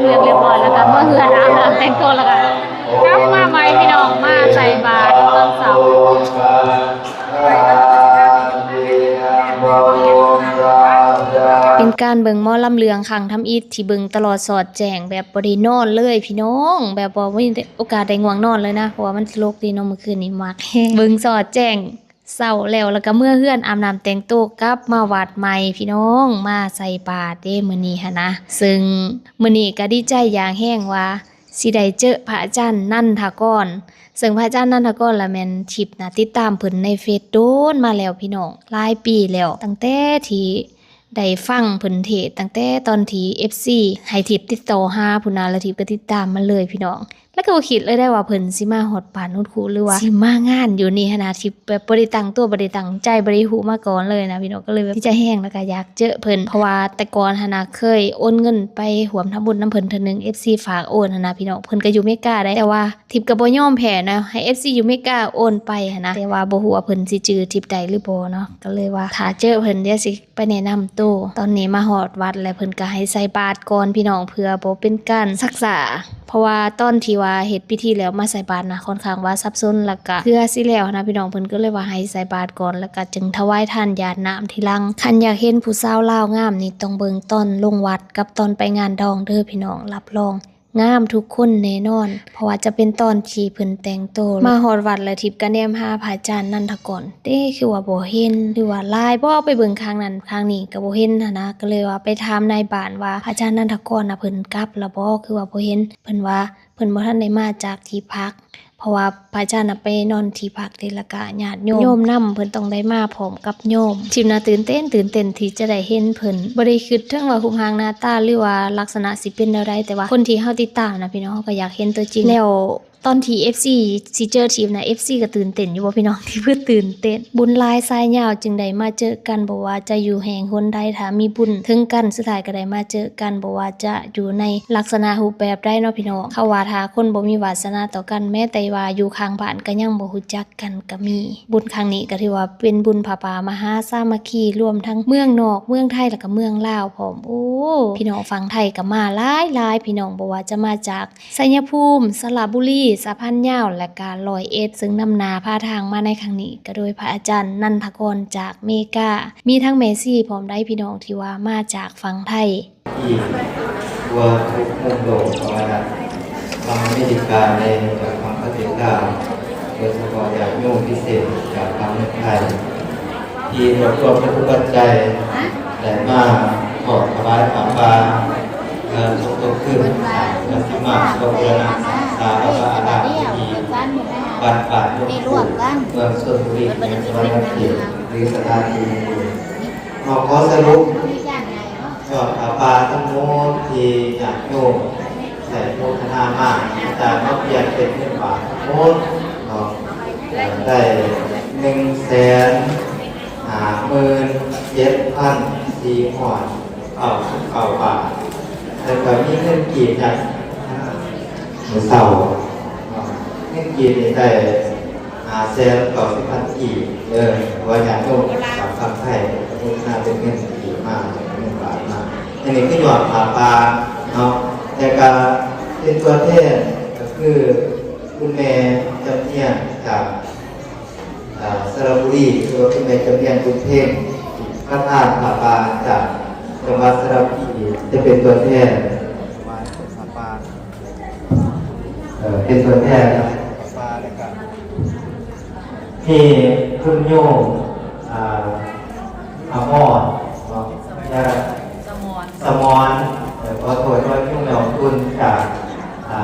ຮຽບຮ້ອຍ ແລ້ວກໍເມືອເຮືອນອາບນ້ຳແຕ່ງຕົວ ແລ້ວກໍກັບມາໃໝ່ພີ່ນ້ອງ ມາໃສ່ບາດຕອນເຊົ້າ. ເປັນການເບິ່ງໝໍລຳເລື່ອງຄັ້ງທຳອິດທີ່ເບິ່ງຕະຫຼອດສອດແຈ້ງ ແບບບໍ່ໄດ້ນອນເລີຍພີ່ນ້ອງ ແບບບໍ່ມີໂອກາດໄດ້ງ່ວງນອນເລີຍນະ ເພາະວ່າມັນຕະຫຼົກດີເນາະ ມື້ຄືນນີ້ມັກແຮງ ເບິ່ງສອດແຈ້ງ ເຊົ້າແລ້ວ ແລ້ວກໍເມືອເຮືອນອາບນ້ຳແຕ່ງໂຕ ກັບມາວັດໃໝ່ພີ່ນ້ອງ ມາໃສ່ບາດເດ້ມື້ນີ້ຫັ້ນນະ. ເຊິ່ງມື້ນີ້ກໍດີໃຈຢ່າງແຮງວ່າຊິໄດ້ເຈີພະອາຈານນັນທະກອນ ເຊິ່ງພະອາຈານນັນທະກອນລະແມ່ນທິບນະ ຕິດຕາມເພິ່ນໃນເຟສໂດນມາແລ້ວພີ່ນ້ອງ ຫຼາຍປີແລ້ວ ຕັ້ງແຕ່ທີ່ ໄດ້ຟັງເພິ່ນເທດຕັ້ງແຕ່ຕອນທີ່ເອັຟຊີໃຫ້ທິບຕິດຕໍ່ຫາພຸ້ນນະ ແລ້ວທິບກໍຕິດຕາມມາເລີຍພີ່ນ້ອງ ແລ້ວກໍບໍ່ຄິດເລີຍໄດ້ວ່າເພິ່ນຊິມາຮອດບ້ານຮອດຄູ ຫຼືວ່າຊິມາງານຢູ່ນີ້ຫັ້ນນະ ທິບແບບບໍ່ໄດ້ຕັ້ງຕົວ ບໍ່ໄດ້ຕັ້ງໃຈ ບໍ່ໄດ້ຮູ້ມາກ່ອນເລີຍນະພີ່ນ້ອງ ກໍເລີຍແບບດີໃຈແຮງ ແລ້ວກໍຢາກເຈີເພິ່ນ ເພາະວ່າແຕ່ກ່ອນຫັ້ນນະ ເຄີຍໂອນເງິນໄປຮ່ວມທຳບຸນນຳເພິ່ນເທື່ອໜຶ່ງ ເອັຟຊີຝາກໂອນຫັ້ນນະພີ່ນ້ອງ ເພິ່ນກໍຢູ່ເມກາໄດ໋ ແຕ່ວ່າ ທິບກໍບໍ່ຍອມແພ້ນະ ໃຫ້ເອັຟຊີຢູ່ເມກາໂອນໄປຫັ້ນນະ ແຕ່ວ່າບໍ່ຮູ້ວ່າເພິ່ນຊິຈື່ທິບໄດ້ຫຼືບໍ່ເນາະ ກໍເລີຍວ່າຖ້າເຈີເພິ່ນ ດຽວຊິໄປແນະນຳໂຕ. ຕອນນີ້ມາຮອດວັດແລ້ວ ເພິ່ນກໍໃຫ້ໃສ່ບາດກ່ອນພີ່ນ້ອງ ເພື່ອບໍ່ເປັນການຊັກຊ້າ ເພາະວ່າຕອນທີ່ວ່າເຮັດພິທີແລ້ວມາໃສ່ບາດນະ ຂ້ອນຂ້າງວ່າສັບສົນ ແລ້ວກໍເພື່ອຊິແລ້ວນະພີ່ນ້ອງ ເພິ່ນກໍເລີຍວ່າໃຫ້ໃສ່ບາດກ່ອນ ແລ້ວກໍຈຶ່ງຖວາຍທານຢາດນ້ຳທີຫຼັງ. ຄັນຢາກເຫັນຜູ້ສາວລາວງາມນີ້ ຕ້ອງເບິ່ງຕອນລົງວັດກັບຕອນໄປງານດອງເດີພີ່ນ້ອງ ຮັບຮອງ ງາມທຸກຄົນແນ່ນອນ ເພາະວ່າຈະເປັນຕອນທີ່ເພິ່ນແຕ່ງໂຕ. ມາຮອດວັດແລ້ວ ທິບກະແນມຫາພະອາຈານນັນທະກອນເດ້ ຄືວ່າບໍ່ເຫັນ ຫຼືວ່າລາຍບໍ່ ໄປເບິ່ງຂ້າງນັ້ນຂ້າງນີ້ກໍບໍ່ເຫັນຫັ້ນນະ ກໍເລີຍວ່າໄປຖາມນາຍບ້ານວ່າ ພະອາຈານນັນທະກອນນະ ເພິ່ນກັບລະບໍ່ ຄືວ່າບໍ່ເຫັນ. ເພິ່ນວ່າເພິ່ນບໍ່ທັນໄດ້ມາຈາກທີ່ພັກ ເພາະວ່າພະອາຈານນະໄປນອນທີ່ພັກເດ້ ແລ້ວກະຍາດໂຍມ ໂຍມນຳ ເພິ່ນຕ້ອງໄດ້ມາພ້ອມກັບໂຍມ. ທິບນະຕື່ນເຕັ້ນ ຕື່ນເຕັ້ນທີ່ຈະໄດ້ເຫັນເພິ່ນ ບໍ່ໄດ້ຄິດເຖິງວ່າຮູບຮ່າງໜ້າຕາ ຫຼືວ່າລັກສະນະຊິເປັນແນວໃດ ແຕ່ວ່າຄົນທີ່ເຮົາຕິດຕາມນະພີ່ນ້ອງ ເຮົາກໍຢາກເຫັນຕົວຈິງ. ແລ້ວຕອນທີ່ເອັຟຊີຊິເຈີທິບນະ ເອັຟຊີກໍຕື່ນເຕັ້ນຢູ່ບໍ່ພີ່ນ້ອງ? ທິບຄືຕື່ນເຕັ້ນ ບຸນຫຼາຍສາຍຍາວຈຶ່ງໄດ້ມາເຈີກັນ ບໍ່ວ່າຈະຢູ່ແຫ່ງຫົນໃດ ຖ້າມີບຸນເຖິງກັນ ສຸດທ້າຍກໍໄດ້ມາເຈີກັນ ບໍ່ວ່າຈະ ຢູ່ໃນລັກສະນະຮູບແບບໃດເນາະພີ່ນ້ອງ. ເຂົາວ່າຖ້າຄົນບໍ່ມີວາສະນາຕໍ່ກັນ ແມ້ແຕ່ວ່າຢູ່ຂ້າງບ້ານກໍຍັງບໍ່ຮູ້ຈັກກັນກໍມີ. ບຸນຄັ້ງນີ້ກໍຖືວ່າເປັນບຸນຜ້າປ່າມະຫາສາມັກຄີ ລວມທັງເມືອງນອກ ເມືອງໄທ ແລ້ວກໍເມືອງລາວພ້ອມ. ໂອ້ ພີ່ນ້ອງຝັ່ງໄທກໍມາຫຼາຍໆ ພີ່ນ້ອງ ບໍ່ວ່າຈະມາຈາກໄຊຍະພູມ, ສະລະບູລີ, ສະພານຍາວ ແລະກະຮ້ອຍເອັດ ເຊິ່ງນຳໜ້າພາທາງມາໃນຄັ້ງນີ້ ກໍໂດຍພະອາຈານນັນທະກອນຈາກເມກາ ມີທັງແມ່ຊີພ້ອມໃດ໋ ພີ່ນ້ອງ ທີ່ວ່າມາຈາກຝັ່ງໄທ. ອີກທົ່ວທຸກມຸມໂລກ ບໍ່ວ່າຈະຝັ່ງອາເມລິກາເອງ ກັບຝັ່ງປະເທດລາວ ໂດຍສະເພາະຍາດໂຍມພິເສດຈາກຝັ່ງເມືອງໄທ ທີ່ລວບລວມວັດຖຸປັດໄຈ ໄດ້ມາທອດຖວາຍຜ້າປ່າ ເພື່ອສົມທົບທຶນສ້າງປະຕິມາ ແລະ ບູລະນະສັງຄາອາຣາມທີ່ວັດບ້ານໂນນຄູ ເມືອງຊົນບຸຣີ ແຂວງສະຫວັນນະເຂດ ຫຼື ສະຖານທີ່ນີ້. ເຮົາຂໍສະຫຼຸບ ຍອດຜ້າປ່າທັງໝົດທີ່ຍາດໂຍມໄດ້ໂມທະນາມາ ອາຈານມາປ່ຽນເປັນເງິນບາດທັງໝົດເນາະ ໄດ້ໜຶ່ງແສນຫ້າໝື່ນເຈັດພັນສີ່ຮ້ອຍເກົ້າສິບເກົ້າບາດ ແລ້ວກໍມີເງິນກີບຍາດ ມື້ເຊົ້າເນາະ ເງິນກີບນີ້ໄດ້ຫ້າແສນເກົ້າສິບພັນກີບເດີ ວ່າຍາດໂຍມຈາກຝັ່ງໄທໂມທະນາເປັນເງິນກີບມາ ເປັນເງິນບາດມາ. ອັນນີ້ຄືຍອດຜ້າປ່າເນາະ ແລ້ວກະເປັນຕົວແທນ ກໍຄືຄຸນແມ່ຈຳນຽງຈາກ ເອີ ສະລະບູລີ ຫຼືວ່າຄຸນແມ່ຈຳນຽງບຸນເພັງ ປະທານຜ້າປ່າຈາກຈັງຫວັດສະລະບູລີ ຈະເປັນຕົວແທນ ເອີ ເປັນຕົວແທນ ແລ້ວກະມີຄຸນໂຍມ ອາ ອາມອນເນາະ ແລະ ສະໝອນ ເອີ ຂໍໂທດ ໂດຍມີແມ່ບຸນຈາກ ອາ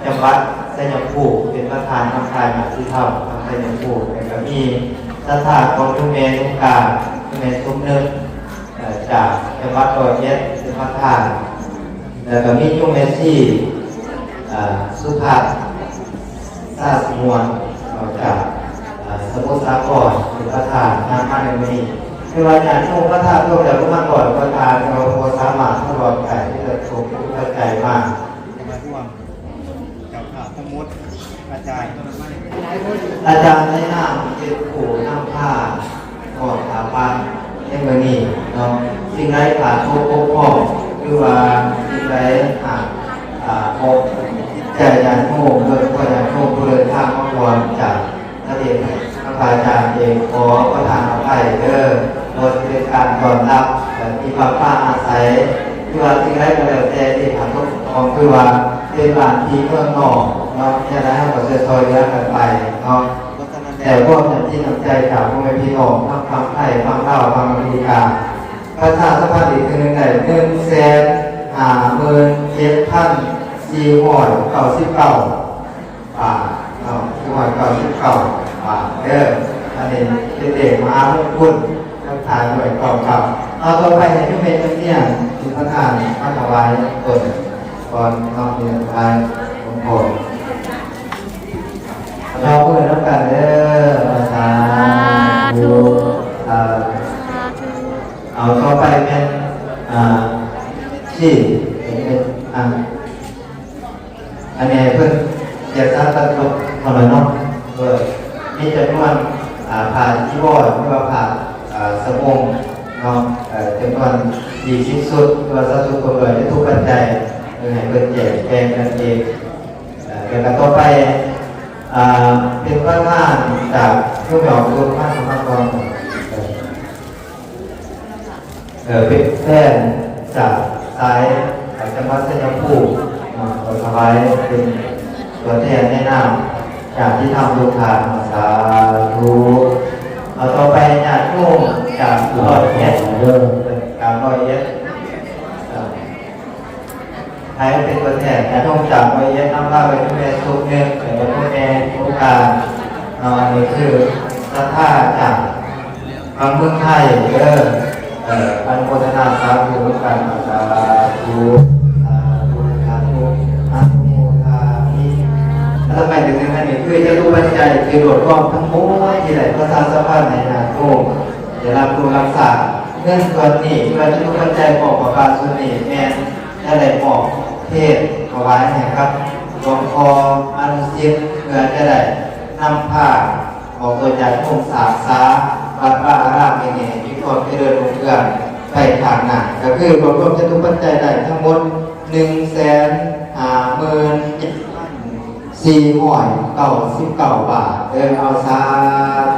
ຈັງຫວັດໄຊຍະພູມ ເປັນປະທານນຳພາຍາດສີເທົາທາງໄຊຍະພູມ ແລ້ວກະມີສັດທາຂອງໂຍມແມ່ສົງການ ໂຍມແມ່ສົມນຶກ ເອີ ຈາກຈັງຫວັດຮ້ອຍເອັດເປັນປະທານ ແລ້ວກໍມີໂຍມແມ່ຊີ ເອີ ສຸພັດ ຊາສະຫງວນ ຈາກ ເອີ ສະໝຸດສາຄອນ ເປັນປະທານນຳມາໃນມື້ນີ້. ຄືວ່າຍາດໂຍມປະທານລວມແລ້ວປະມານຮ້ອຍກວ່າທ່ານ ແຕ່ວ່າບໍ່ສາມາດມາຮອດໄດ້ ທີ່ຈະສົ່ງປັດໄຈມາ ເຈົ້າພາບທັງໝົດ ອາຈານ ອາຈານໃນນາມເປັນຜູ້ນຳພາມອບສະພານໃນມື້ນີ້ເນາະ ສິ່ງໃດຂາດຕົກບົກຜ່ອງ ຫຼືວ່າສິ່ງໃດຫາກ ອາ ຂອບໃຈຍາດໂຍມ ໂດຍສະເພາະຍາດໂຍມຜູ້ເດີນທາງມາກ່ອນຈາກປະເທດ ພະອາຈານເອງ ຂໍປະທານອະໄພເດີ ບໍ່ວ່າຊິເປັນການຕ້ອນຮັບ ທີ່ພັກພາອາໄສ ຫຼືວ່າສິ່ງໃດກໍແລ້ວແຕ່ທີ່ຂາດຕົກບົກຜ່ອງ ຄືວ່າເປັນບ້ານພີ່ເມືອງນ້ອງເນາະ ແນວໃດເຮົາກໍຊ່ວຍໆເຫຼືອກັນໄປເນາະ. ແລ້ວ ພ້ອມນ້ຳຈິດນ້ຳໃຈຈາກພໍ່ແມ່ພີ່ນ້ອງທັງຝັ່ງໄທ, ຝັ່ງລາວ, ຝັ່ງອາເມລິກາ ປະຊາສຳພັນອີກເທື່ອໜຶ່ງໄດ້ ໜຶ່ງແສນຫ້າໝື່ນເຈັດພັນສີ່ຮ້ອຍເກົ້າສິບເກົ້າບາດເນາະ ສີ່ຮ້ອຍເກົ້າສິບເກົ້າບາດເດີ. ອັນນີ້ເປັນເລກມະຫາມົງຄຸນ ທັງສາມຮ້ອຍເກົ້າເກົ້າ. ເອົາ ຕໍ່ໄປໃຫ້ໂຍມແມ່ຈຳນຽງ ເປັນປະທານມາຖວາຍຕົ້ນກ່ອນເນາະ ເປັນປະທານສົມໂພດ. ເຮົາເປີດນຳກັນເດີ ສາທຸ ສາທຸ ສາທຸ. ເອົາ ຕໍ່ໄປແມ່ນ ອ່າ ທີ່ເປັນ ອ່າ ອັນນີ້ເພິ່ນຈະສາຕັດຕົກເທົ່ານັ້ນເນາະ ໂດຍມີຈຳນວນ ອ່າ ຜ້າຈີວອນ ຫຼືວ່າຜ້າ ອ່າ ສະບົງເນາະ ເອີ ຈຳນວນຊາວຊຸດ ຫຼືວ່າຊາວຊຸດ ພ້ອມດ້ວຍຈະຕຸປັດໄຈ ເພື່ອໃຫ້ເພິ່ນແຈກແບ່ງກັນເອງ. ເອີ ແລ້ວກໍຕໍ່ໄປ ອ່າ ເປັນປະທານຈາກໂຮງໝໍສຸດ ມາສະໝັກກ່ອນ ເອີ ເປັນແທນຈາກສາຍ ເອີ ຈັງຫວັດໄຊຍະພູມເນາະ ຂໍຖວາຍເປັນຕົວແທນໃນນາມຍາດຕິທຳທຸກທ່ານ ສາທຸ. ເອົາ ຕໍ່ໄປຍາດໂຍມຈາກຮ້ອຍເອັດ ຈາກຮ້ອຍເອັດ ໃຜເປັນຕົວແທນຍາດໂຍມຈາກຮ້ອຍເອັດ ນຳພາໄປໂຍມແມ່ສຸກເໜຶ່ງ ແລ້ວກໍໂຍມແມ່ສົງການເນາະ. ອັນນີ້ຄືສັດທາຈາກ ທາງເມືອງໄທເດີ ເອີ ອະນຸໂມທະນາສາທຸນຳກັນ ສາທຸ ສາທຸ ສາທຸ ອະນຸໂມທາມິ. ແລ້ວໄປເຖິງນັ້ນນີ້ ຄືຈະຕຸປັດໄຈທີ່ລວບຮວມທັງໝົດທີ່ໄດ້ປະຊາສຳພັນໃຫ້ຍາດໂຍມໄດ້ຮັບຮູ້ຮັບຊາບ. ເງິນສ່ວນນີ້ ທີ່ວ່າຈະຕຸປັດໄຈມອບພະບາດສ່ວນນີ້ ແມ່ນຈະໄດ້ມອບເທດຖວາຍໃຫ້ກັບຫຼວງພໍ່ອະນຸສິດ ເພື່ອຈະໄດ້ນຳພາ ອອກຕົວຈາກໂຮງສ້າງສາວັດວາອາຣາມແຫ່ງນີ້ ໃຫ້ມີຄວາມຈະເລີນຮຸ່ງເຮືອງໄປຂ້າງໜ້າ ກໍຄືລວບລວມຈະຕຸປັດໄຈໄດ້ທັງໝົດ ໜຶ່ງແສນຫ້າໝື່ນເຈັດພັນສີ່ຮ້ອຍເກົ້າສິບເກົ້າບາດເດີ. ເອົາ ສາ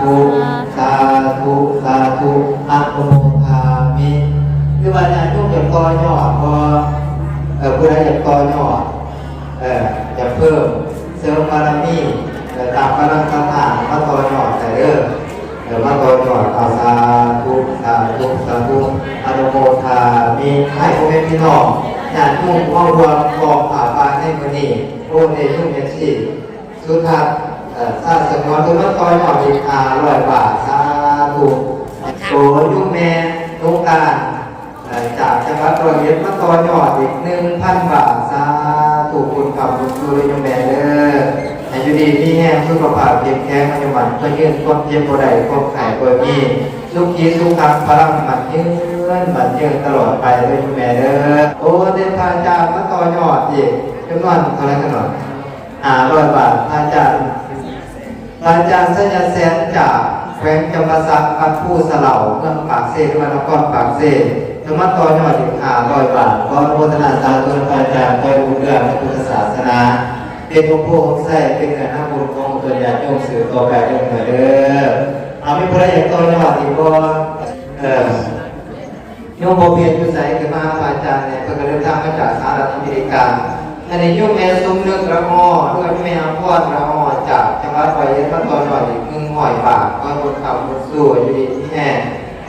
ທຸ ສາທຸ ສາທຸ ອະນຸໂມທາມິ. ຫຼືວ່າຍາດໂຍມຢາກຕໍ່ຍອດບໍ່? ເອີ ຜູ້ໃດຢາກຕໍ່ຍອດ ເອີ ຈະເພີ່ມເສີມບາລະມີ ເອີ ຕາມກຳລັງສັດທາ ມາຕໍ່ຍອດໄດ້ເດີ ເອີ ມາຕໍ່ຍອດ. ເອົາ ສາທຸ ສາທຸ ສາທຸ ອະນຸໂມທາມິ. ໃຫ້ພໍ່ແມ່ພີ່ນ້ອງຍາດໂຍມເຮົາຮ່ວມກອງຜ້າປ່າໃນມື້ນີ້ ໂອເດ ໂຍມແມ່ຊີ ສຸທັດ ເອີ ຊາດສະຫງວນ ເພິ່ນມາຕໍ່ຍອດອີກຫ້າຮ້ອຍບາດ. ສາທຸ. ໂອ ໂຍມແມ່ສົງການ ເອີ ຈາກຈັງຫວັດຮ້ອຍເອັດ ມາຕໍ່ຍອດອີກໜຶ່ງພັນບາດ. ສາທຸ ບຸນຄ້ຳບຸນຊູເດີໂຍມແມ່ເດີ ໃຫ້ຢູ່ດີມີແຮງ ສຸຂະພາບເຂັ້ມແຂງ ອາຍຸໝັ້ນຂວັນຍືນ ຄວາມເຈັບບໍ່ໄດ້ ຄວາມໄຂ້ບໍ່ມີ ສຸຂີສຸຂັງພະລັງ ໝັ້ນຍືນ ໝັ້ນຍືນຕະຫຼອດໄປເດີໂຍມແມ່ເດີ. ໂອ ເດ ພະອາຈານມາຕໍ່ຍອດອີກ ຈຳນວນເທົ່າໃດກັນເນາະ? ຫ້າຮ້ອຍບາດ ພະອາຈານ ພະອາຈານໄຊຍະແສນ ຈາກແຂວງຈຳປາສັກ ວັດພູສະເຫຼົາ ເມືອງປາກເຊ ຈັງຫວັດນະຄອນປາກເຊ ເພິ່ນມາຕໍ່ຍອດອີກຫ້າຮ້ອຍບາດ. ຂໍອະນຸໂມທະນາສາທຸນຳພະອາຈານ ຂໍບຸນເຮືອງໃນພຸດທະສາສະໜາ ເປັນອົງໂພອົງໄຊ ເປັນເນື້ອນາບຸນຂອງຕົນຍາດໂຍມສືບຕໍ່ໄປເດີແມ່ເດີ. ເອົາ ມີຜູ້ໃດຢາກຕໍ່ຍອດອີກບໍ່? ເອີ ໂຍມບໍ່ເພັດຢູ່ໃສ ຂຶ້ນມາຫາພະອາຈານແດ່ ເພິ່ນກໍເດີນທາງມາຈາກສະຫະລັດອາເມລິກາ. ອັນນີ້ໂຍມແມ່ສົມນຶກລະອໍ ຫຼືວ່າໂຍມແມ່ອາພອນລະອໍ ຈາກຈັງຫວັດຮ້ອຍເອັດ ມາຕໍ່ຍອດອີກໜຶ່ງຮ້ອຍບາດ. ຂໍບຸນຄ້ຳບຸນຊູ ຢູ່ດີມີແຮງ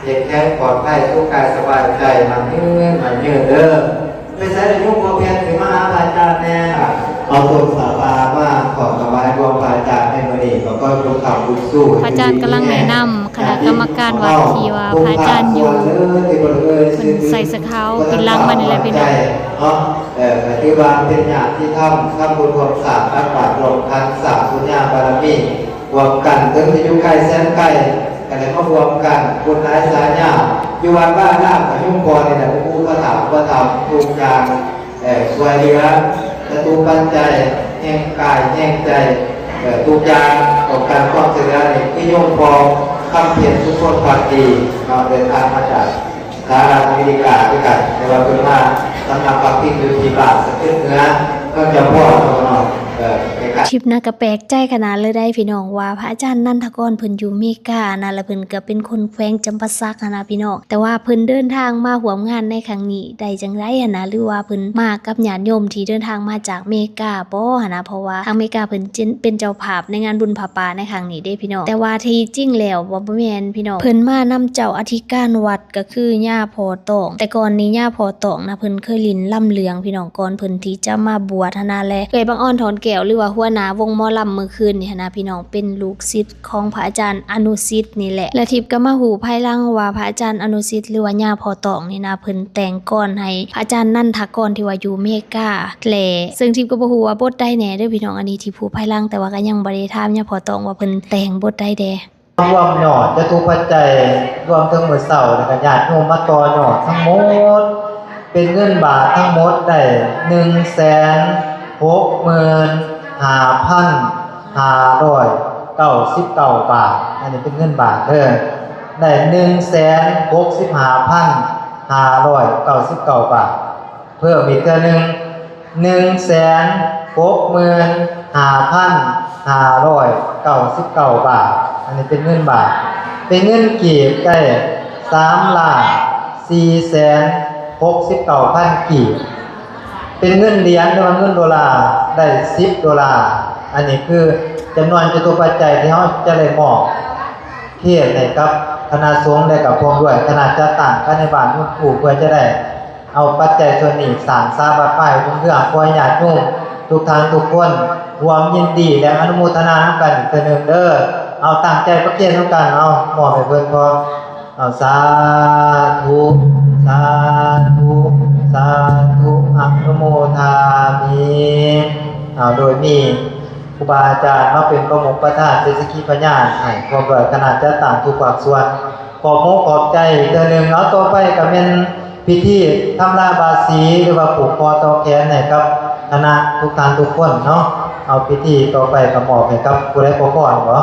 ເຂັ້ມແຂງປອດໄພ ສຸກກາຍສະບາຍໃຈ ໝັ້ນຍືນ ໝັ້ນຍືນເດີ. ໄປໃສລະໂຍມບໍ່ເພັດ ຂຶ້ນມາຫາພະອາຈານແດ່. ເອົາຕົ້ນຜ້າປ່າມາຂອບຖວາຍລວງພະອາຈານໃນມື້ນີ້ ກໍຂໍບຸນຄ້ຳບຸນຊູ ພະອາຈານກຳລັງແນະນຳ ຄະນະກຳມະການວັດທີ່ວ່າພະອາຈານຢູ່ ເພິ່ນໃສ່ເສື້ອຂາວ ເປັນຫຼັງມານີ້ແຫຼະພີ່ນ້ອງເນາະ. ເອີ ກໍຖືວ່າເປັນຍາດຕິທຳ ທຳບຸນຮ່ວມຊາດ ຕັກບາດຮ່ວມຂັນ ສ້າງບຸນຍາບາລະມີຮ່ວມກັນ ເຖິງຈະຢູ່ໄກແສນໄກ ກໍໄດ້ມາຮ່ວມກັນ ບຸນຫຼາຍສາຍຍາວ ຢູ່ວັດວາອາລາມ ກໍໂຍມພໍ່ນີ້ແຫຼະ ຜູ້ອຸປະຖຳອຸປະຖຳທຸກຢ່າງ ເອີ ຊ່ວຍເຫຼືອ ຈະຕຸປັດໄຈ ແຮງກາຍແຮງໃຈ ເອີ ທຸກຢ່າງ ຕ້ອງການຄວາມຊ່ວຍເຫຼືອນີ້ ຄືໂຍມພໍ່ຄຳເພັນ ສຸພົນພັກດີເນາະ ເດີນທາງມາຈາກສະຫະລັດອາເມລິກາຄືກັນ ແຕ່ວ່າເພິ່ນມາສຳນັກພັກພິງຢູ່ທີ່ບ້ານສະເກັດເໜືອ ກໍຈະບອກເນາະ ເອີ ຄລິບນັ້ນກໍແປກໃຈຂະໜາດເລີຍໄດ໋ພີ່ນ້ອງ ວ່າພະອາຈານນັນທະກອນເພິ່ນຢູ່ເມກາຫັ້ນນະ ແລ້ວເພິ່ນກໍເປັນຄົນແຂວງຈຳປາສັກຫັ້ນນະພີ່ນ້ອງ ແຕ່ວ່າເພິ່ນເດີນທາງມາຮ່ວມງານໃນຄັ້ງນີ້ໄດ້ຈັ່ງໃດຫັ້ນນະ ຫຼືວ່າເພິ່ນມາກັບຍາດໂຍມທີ່ເດີນທາງມາຈາກເມກາບໍຫັ້ນນະ ເພາະວ່າທາງເມກາເພິ່ນເປັນເຈົ້າພາບໃນງານບຸນຜ້າປ່າໃນຄັ້ງນີ້ເດ້ພີ່ນ້ອງ ແຕ່ວ່າທີ່ຈິງແລ້ວບໍ່ ບໍ່ແມ່ນພີ່ນ້ອງ ເພິ່ນມານຳເຈົ້າອະທິການວັດ ກໍຄືຍາພໍ່ຕອງ ແຕ່ກ່ອນນີ້ຍາພໍ່ຕອງນະ ເພິ່ນເຄີຍຫຼິ້ນລຳເລື່ອງພີ່ນ້ອງ ກ່ອນເພິ່ນທີ່ຈະມາບວດຫັ້ນນະ ແລະ ເອື້ອຍບັງອອນ ທອນແກ້ວ ຫຼືວ່າຫົວໜ້າວົງໝໍລຳມື້ຄືນນີ້ຫັ້ນນະພີ່ນ້ອງ ເປັນລູກສິດຂອງພະອາຈານອະນຸສິດນີ້ແຫຼະ ແລະ ທິບກໍມາຮູ້ພາຍຫຼັງວ່າພະອາຈານອະນຸສິດ ຫຼືວ່າຍາພໍ່ຕອງນີ້ນະ ເພິ່ນແຕ່ງກອນໃຫ້ພະອາຈານນັນທະກອນທີ່ວ່າຢູ່ເມກາ ແລະ ເຊິ່ງທິບກໍບໍ່ຮູ້ວ່າບົດໃດແດ່ເດີພີ່ນ້ອງ ອັນນີ້ທິບຮູ້ພາຍຫຼັງ ແຕ່ວ່າກໍຍັງບໍ່ໄດ້ຖາມຍາພໍ່ຕອງວ່າເພິ່ນແຕ່ງບົດໃດແດ່. ລວມຍອດຈະຕຸປັດໄຈ ລວມເຖິງມື້ເຊົ້າ ແລ້ວກໍຍາດໂຍມມາຕໍ່ຍອດທັງໝົດ ເປັນເງິນບາດທັງໝົດໄດ້ ໜຶ່ງແສນຫົກໝື່ນຫ້າພັນຫ້າຮ້ອຍເກົ້າສິບເກົ້າບາດ. ອັນນີ້ເປັນເງິນບາດເດີ ໄດ້ ໜຶ່ງແສນຫົກສິບຫ້າພັນຫ້າຮ້ອຍເກົ້າສິບເກົ້າບາດ. ເພີ່ມອີກເທື່ອໜຶ່ງ ໜຶ່ງແສນຫົກໝື່ນຫ້າພັນຫ້າຮ້ອຍເກົ້າສິບເກົ້າບາດ. ອັນນີ້ເປັນເງິນບາດ. ເປັນເງິນກີບໄດ້ ສາມລ້ານສີ່ແສນຫົກສິບເກົ້າພັນກີບ. ເປັນເງິນຫຼຽນ ຫຼືວ່າເງິນໂດລາ ໄດ້ສິບໂດລາ. ອັນນີ້ຄືຈຳນວນຈະຕຸປັດໄຈທີ່ເຮົາຈະໄດ້ມອບເທດໃຫ້ກັບຄະນະສົງ ແລະ ກໍພ້ອມດ້ວຍຄະນະຈັດຕັ້ງພາຍໃນບ້ານເມືອງຄູ ເພື່ອຈະໄດ້ ເອົາປັດໄຈສ່ວນນີ້ສ້າງສາວັດວາໃຫ້ຮຸ່ງເຮືອງ. ຂໍໃຫ້ຍາດໂຍມທຸກທ່ານທຸກຄົນຮ່ວມຍິນດີ ແລະ ອະນຸໂມທະນານຳກັນອີກເທື່ອໜຶ່ງເດີ. ເອົາ ຕັ້ງໃຈປະເຄນນຳກັນ ເອົາ ມອບໃຫ້ເພິ່ນເພາະ ເອົາ ສາທຸ ສາທຸ ສາທຸ ອະນຸໂມທາມິ. ເອົາ ໂດຍມີຄູບາອາຈານມາເປັນປະມຸກປະທານ ເປັນສັກຂີພະຍານໃຫ້ ພ້ອມດ້ວຍຄະນະຈັດຕັ້ງທຸກພາກສ່ວນ. ຂອບອົກຂອບໃຈອີກເທື່ອໜຶ່ງ. ເອົາ ຕໍ່ໄປກໍແມ່ນພິທີທຳລາບາສີ ຫຼືວ່າຜູກຄໍຕໍ່ແຂນໃຫ້ກັບຄະນະທຸກທ່ານທຸກຄົນເນາະ. ເອົາ ພິທີຕໍ່ໄປກໍມອບໃຫ້ກັບຜູ້ໃດຂໍພອນບໍ?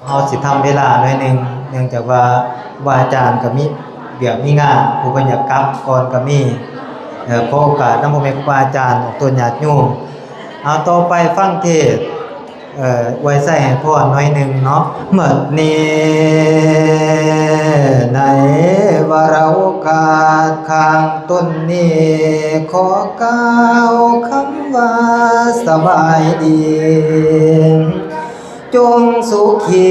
ເຮົາຊິທຳເວລາໜ້ອຍໜຶ່ງ ເນື່ອງຈາກວ່າຄູບາອາຈານກໍມີວຽກມີງານ ຜູ້ເພິ່ນຢາກກັບກ່ອນກໍມີ. ເອີ ຂໍໂອກາດນຳພໍ່ແມ່ຄູບາອາຈານ ອອກຕົນຍາດໂຍມ. ເອົາ ຕໍ່ໄປຟັງເທດ ເອີ ອວຍໄຊໃຫ້ພອນໜ້ອຍໜຶ່ງເນາະ. ບັດນີ້ໃນວາລະໂອກາດຂ້າງຕົ້ນນີ້ ຂໍກ່າວຄຳວ່າສະບາຍດີ ຈົ່ງສຸຂີ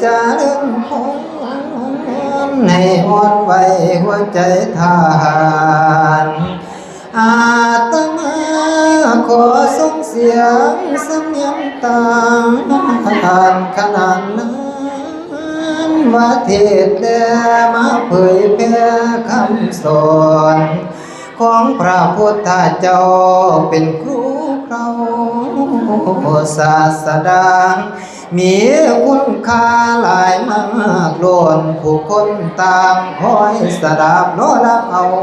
ຈະເລີນພອນ ໃຫ້ອ່ອນໄຫວຫົວໃຈທ່ານ. ອາດຕະມາຂໍສົ່ງສຽງສຳນຽງຕານຂະໜາດນັ້ນ ມາເທດແດ່ມາເຜີຍແຜ່ຄຳສອນຂອງພະພຸດທະເຈົ້າ ເປັນຄູເກົ່າສາສະດາ. ມີຄຸນຄ່າຫຼາຍມາກລ້ນ ຜູ້ຄົນຕ່າງຄອຍສະດັບ ລໍຮັບເອົາ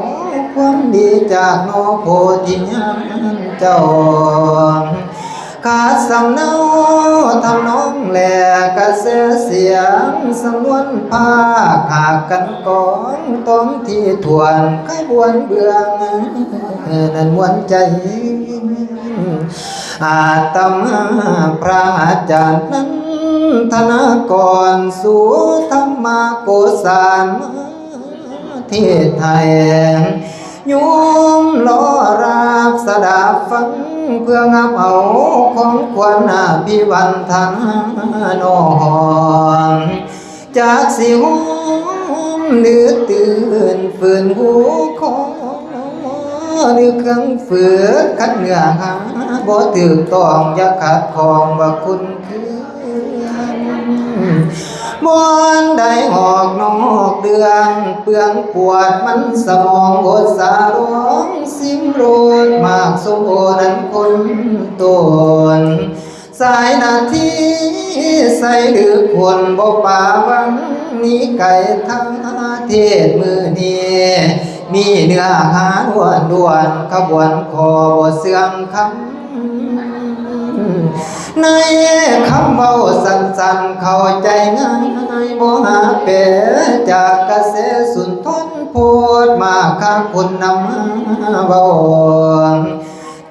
ຄວາມດີຈາກໜໍໂພທິຍານເຈົ້າ. ຂັດສຳເນົາທຳນອງ ແລະ ກະແສສຽງສຳນວນພາກ ຫາກກັ່ນກອງຕ້ອງທີ່ຖ້ວນຂະບວນເບື້ອງ ນັ້ນມ່ວນໃຈ. ອາດຕະມາພະອາຈານນັນທະນາກອນ ສູ່ທຳມະໂກສານມາເທດໃຫ້ ໂຍມລໍຮັບສະດັບຟັງ ເພື່ອຮັບເອົາຂອງຂວັນອະພິວັນທະນານ້ອງ. ຈັກຊິໂຮມຫຼືຕື່ນ ຝືນຫູຄໍ ຫຼືເຄື່ອງຝືນ ຄັນເນື້ອຫາບໍ່ຖືກຕ້ອງ ຢ່າຂັດຂ້ອງວ່າຄຸນເຄືອງ. ບ່ອນໃດອອກນອກເລື່ອງ ເປືອງປວດມັນສະໝອງ ອົດສາລອງຊິມລົດໝາກສົ້ມໂອນັ້ນຄົນຕົນ. ສາຍນາທີໃສຫຼືຄົນບໍ່ປາວັງໜີໄກ ທາເທດມື້ນີ້ມີເນື້ອຫາລ້ວນໆ ຂະບວນຂໍບໍ່ເຊື່ອງຄຳ ໃນຄຳເວົ້າສັ້ນໆ ເຂົ້າໃຈງ່າຍບໍ່ຫາແປ ຈາກກະແສສຸນທອນໂພດມາຄາຄຸນນຳມາເວົ້າ.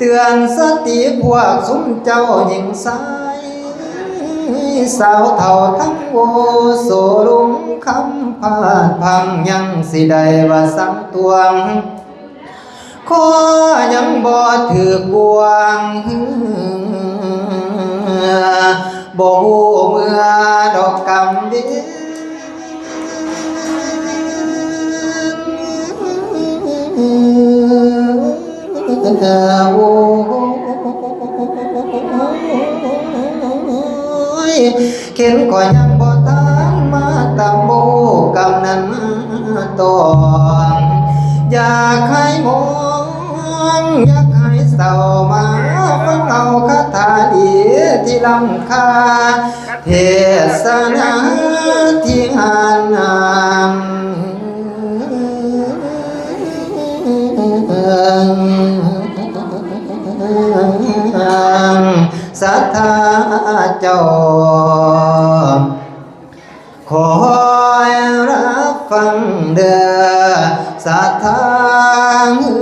ເຕືອນສະຕິພວກຊຸມເຈົ້າຍິງຊາຍ ສາວເຖົ້າທັງໂວໂສ ລຸງຄຳພາດພັງ ຍັງຊິໄດ້ວ່າສັງຕວງ ຂໍຍັງບໍ່ຖືກບ່ວງ ບໍ່ຮູ້ເມື່ອດອກກຳເວນ ໂອ້ຍ ເຂັນກໍຍັງບໍ່ທັນມາຕຳ ບໍ່ຮູ້ກຳນັ້ນມາຕ້ອງ ຢາກໃຫ້ມອງ ຢາກໃຫ້ເສົ້າ ມາຟັງເອົາຄາຖາດີທີ່ລ້ຳຄ່າ ເທດສະນາທີ່ຫານນາມ ສັດທາເຈົ້າ ຄອຍຮັບຟັງເດີ້ ສັດທາເອີຍ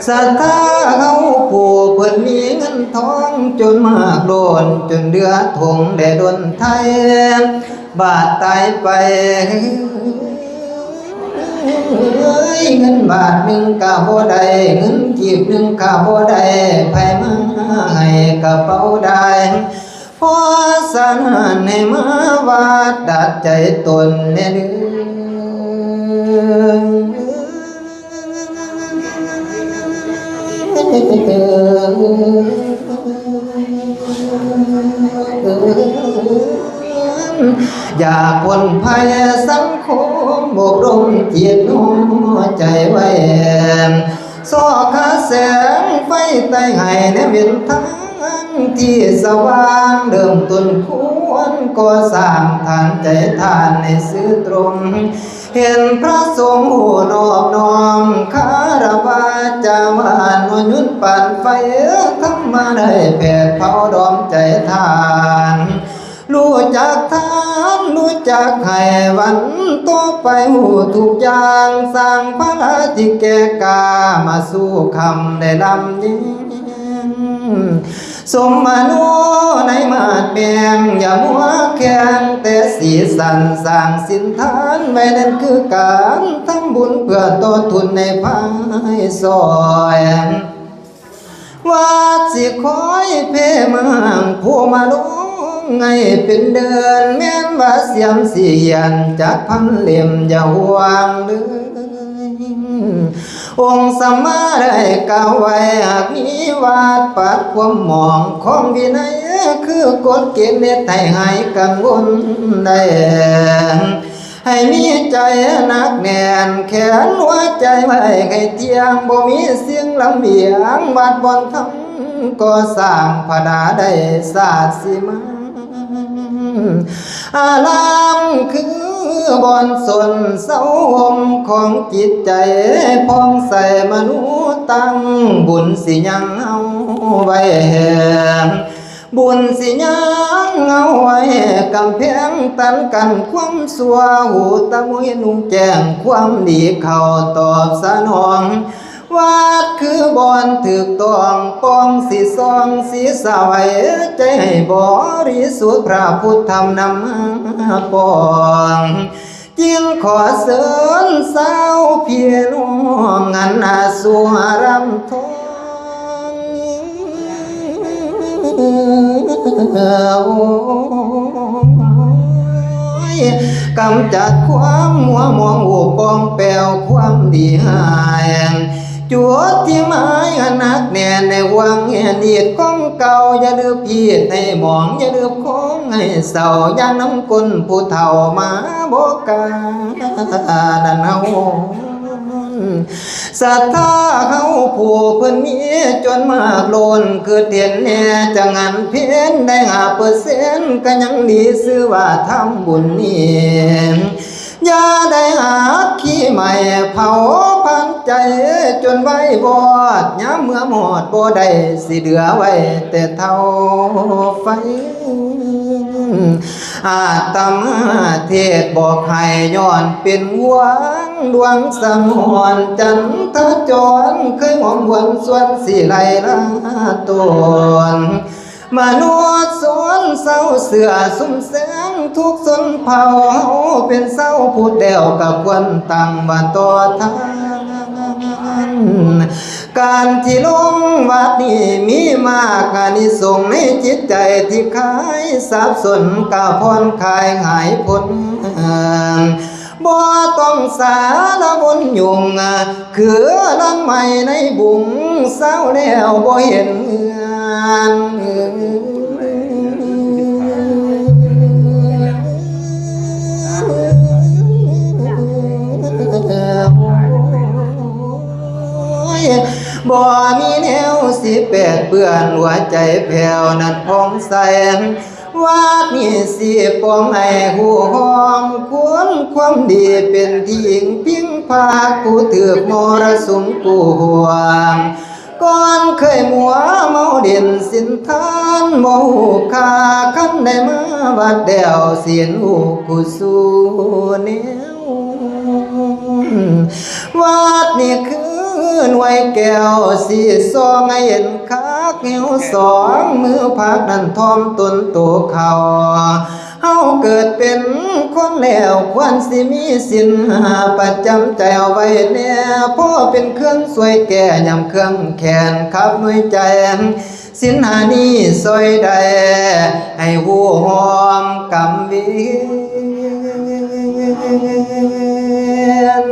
ສັດທາເຮົາຜູ້ເພິ່ນມີເງິນທອງ ຈົນມາກລົ້ນ ຈົນເຫຼືອຖົງແດ່ດົນໄທ ບາດຕາຍໄປ ເອີຍ ເງິນບາດໜຶ່ງກະບໍ່ໄດ້ ເງິນກີບໜຶ່ງກະບໍ່ໄດ້ ໃຜມາໃຫ້ກະເປົາໄດ້ ເພາະສະນັ້ນໃຫ້ມາວັດດັດໃຈຕົນແດ່ເດີ້ ຢາກພົ້ນໄພສັງຄົມ ອົບຮົມຈິດຫົວໃຈໄວ້ ຊອກຫາແສງໄຟໄຕ່ໃຫ້ແນມເຫັນທາງທີ່ສະຫວ່າງ ເລີ່ມຕົ້ນຄວນກໍ່ສ້າງທານໃຈທ່ານໃຫ້ຊື່ຕົງ ເຫັນພະສົງຮູ້ນອບນ້ອມຄາລະວະຈາວານ ໜ່ວຍຍົນປານໄຟທຳມະໄດ້ແຜດເຜົາດອມໃຈທ່ານ ຮູ້ຈັກທານ ຮູ້ຈັກໃຫ້ວັນຕໍ່ໄປ ຮູ້ທຸກຢ່າງ ສ້າງພາລະທີ່ແກ່ກ້າ ມາສູ່ຄຳໄດ້ລຳຍິງ ສົມມະໂນໃນມາດແມງ ຢ່າມົວແຂ່ງແຕ່ສີສັນ ສ້າງສິນທານໄວ້ນັ້ນຄືການທຳບຸນ ເພື່ອຕໍ່ທຶນໃນພາຍສອຍ ວ່າຊິຄອຍເພມາງຜູ້ມາລົງໃຫ້ເປັນເດີ່ນ ແມ່ນວ່າສຽມສີຫຽນຈັກພັນເຫຼັ້ມ ຢ່າຫ່ວງເລີຍ ອົງສຳມາໄດ້ກ່າວໄວ້ ຫາກມີວາດປັດຄວາມໝອງຂອງວິໄນ ຄືກົດເກນເຮັດໃຫ້ຫາຍກັງວົນໄດ້ ໃຫ້ມີໃຈໜັກແໜ້ນ ແຂນຫົວໃຈໄວ້ໃຫ້ທ່ຽງ ບໍ່ມີສິ່ງລຳບຽງ ວັດບ່ອນທຳກໍ່ສ້າງ ພະດາໄດ້ສາດສີມາ ອາລາມຄືບ່ອນຊົນເຊົາຮົ່ມຂອງຈິດໃຈ ຜ່ອງໃສມະນູຕັ້ງ ບຸນຊິຍັງເຮົາໄວ້ແຮງ ບຸນຊິຍັງເຮົາໄວ້ ກຳແພງຕັນກັ້ນຄວາມຊົ່ວ ຫູຕາມູເຫັນຮຸ່ງແຈ້ງ ຄວາມດີເຂົ້າຕອບສະໜອງ ວັດຄືບ່ອນຖືກຕ້ອງ ປ່ອງສີສ່ອງສີສະໄຫວ ໃຈໃຫ້ບໍລິສຸດ ພະພຸດທຳນຳມາປ້ອງ ຈຶ່ງຂໍເຊີນຊາວພີ່ນ້ອງ ຫັນໜ້າສູ່ອາຣາມທອງ ໂອ້ຍ ກຳຈັດຄວາມມົວໝອງ ໂອ້ ປ່ອງແປວຄວາມດີຮ້າຍ ຈຸດທີ່ໝາຍອັນໜັກແໜ້ນ ໃນຫວ່າງແຫ່ນຮີດຂອງເກົ່າ ຢ່າລືມຜິດໃຫ້ໝອງ ຢ່າລືມຄອງໃຫ້ເສົ້າ ຢ່າງນຳກົ້ນຜູ້ເຖົ້າມາບໍ່ການັ້ນເຮົາ ສັດທາເຮົາຜູ້ເພິ່ນມີຈົນມາກລົ້ນ ຄືເຫັນແນ່ຈັງຫັນເພັນ ໄດ້ຫ້າເປີເຊັນ ກໍຍັງດີ ຊື່ວ່າທຳບຸນນີ້ ຢ່າໄດ້ຫັກຂີ້ໄໝ້ເຜົາພັນໃຈຈົນໄວວອດ, ຍາມເມື່ອມອດບໍ່ໄດ້ ຊິເຫຼືອໄວ້ແຕ່ເຖົ້າໄຟ. ອາດຕະມາເທດບອກໃຫ້ ຍ້ອນເປັນຫວງດວງສະຫງວນ ຈັນທະຈອນເຄີຍຫອມຫວນ ຊວນຊິໄລ່ລາຕົນ ມະນຸດຊົນເຊົາເຊື່ອຊຸມແສງ ທຸກຊົນເຜົ່າເຮົາເປັນຊາວພຸດແລ້ວ ກໍຄວນຕັ້ງວ່າຕໍ່ທ່ານ. ການທີ່ລົງວັດນີ້ ມີມາກອານິສົງໃນຈິດໃຈທີ່ຄາຍສັບສົນ ກໍຜ່ອນຄາຍຫາຍພົ້ນ ບໍ່ຕ້ອງສາລະວົນຫຍຸ້ງ ຄືລັງໄມ້ໃນບຸງ ເຊົາແລ້ວບໍ່ເຫັນເຮືອນ. ໂອ້ຍ ບໍ່ມີແນວຊິແປດເປື້ອນ ຫົວໃຈແພ້ວນັ້ນຜ່ອງໃສ. ວັດນີ້ຊິປ້ອງໃຫ້ຮູ້ຮ່ອມຄວນຄວາມດີ ເປັນທີ່ອີງພິງພາກຜູ້ຖືກມໍລະສຸມກູ້ຮ່ວງ ກ່ອນເຄີຍມົວເມົາຫຼິ້ນສິນທານ ບໍ່ຮູ້ຄ່າ ຄັນໄດ້ມາວັດແລ້ວ ສິນຮູ້ຄູ່ສູ່ແນວ. ວັດນີ້ຄືໜ່ວຍແກ້ວ ຊິສ່ອງໃຫ້ເຫັນຄັກແນວສອງ ມືພັກນັ້ນຖ່ອມຕົນໂຕເຂົ້າ. ເຮົາເກີດເປັນຄົນແລ້ວ ຄວນຊິມີສິນຫ້າປະຈຳໃຈເອົາໄວ້ແດ່ ພໍເປັນເຄື່ອງຊ່ວຍແກ້ ຍາມເຄືອງແຄ້ນຂັບໜ່ວຍໃຈ. ສິນຫ້ານີ້ຊ່ອຍໄດ້ໃຫ້ຮູ້ຮ່ອມກຳເວນ.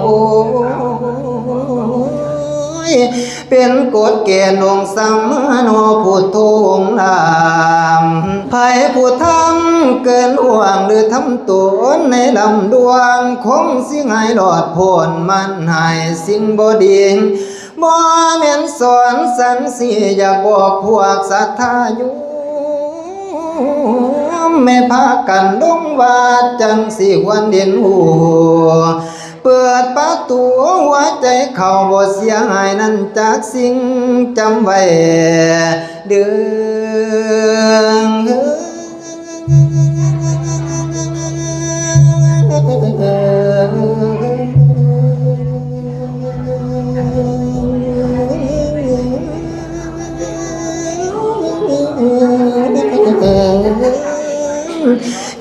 ໂອ້ ເປັນກົດເກນອົງສຳມະໂນພຸດໂທອົງລາມ ໃຜຜູ້ທຳເກີນຫ່ວງ ຫຼືທຳຕົນໃນລຳດວງ ຄົງຊິຫາຍລອດພົ້ນ ມັນຫາຍສິ່ງບໍ່ດີ. ບໍ່ແມ່ນສອນສັງສີ ຢາກບອກພວກສັດທາໂຍມ ໃຫ້ພາກັນລົງວັດ ຈັ່ງຊິຄວນເຫັນຮູ້ ເປີດປະຕູຫົວໃຈເຂົ້າ ບໍ່ເສຍຫາຍນັ້ນຈັກສິ່ງ ຈຳໄວ້ເດີ້.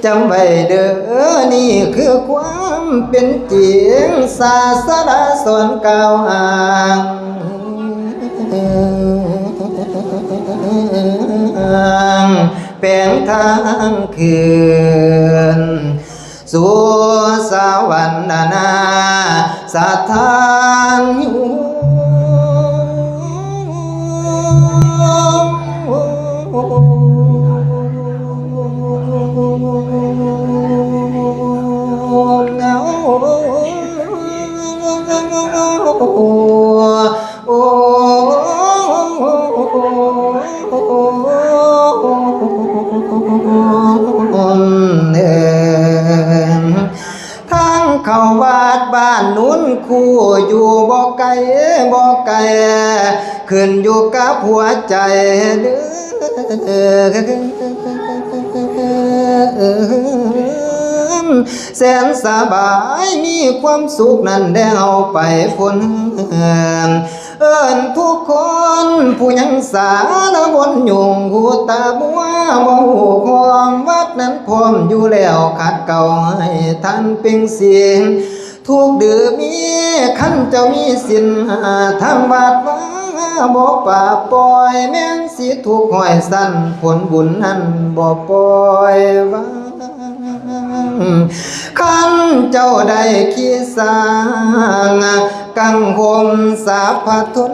ຈຳໄວ້ເດີ້ ນີ້ຄືຄວາມເປັນຈິງ ສາສະດາສອນກ່າວອ້າງ ແປງທາງຄືນ ສູ່ສະຫວັນນາສະຖານ. ໂອ້ ທາງເຂົ້າວັດບ້ານໂນນຄູ ຢູ່ບໍ່ໄກບໍ່ໄກ ຂຶ້ນຢູ່ກັບຫົວໃຈເດີ້. ແສນສະບາຍມີຄວາມສຸກນັ້ນແດ່ ເຮົາໄປພົ້ນເຮືອນ ເອີ້ນທຸກຄົນຜູ້ຍັງສາລະວົນຫຍຸ້ງ ຫູຕາມົວບໍ່ຮູ້ຄວາມ ວັດນັ້ນພ້ອມຢູ່ແລ້ວ ຂັດເກົາໃຫ້ທ່ານເປັ່ງສິງ ທຸກດື້ມີ ຄັນເຈົ້າມີສິນຫ້າ ທາງວັດວ່າບໍ່ປາບປ່ອຍ ແມ່ນສິທຸກຮ້ອຍຊັ້ນ ຜົນບຸນນັ້ນບໍ່ປ່ອຍວາງ. ຄັນເຈົ້າໄດ້ຂີ່ຊ້າງ ກັງຫົມສາພະທົນ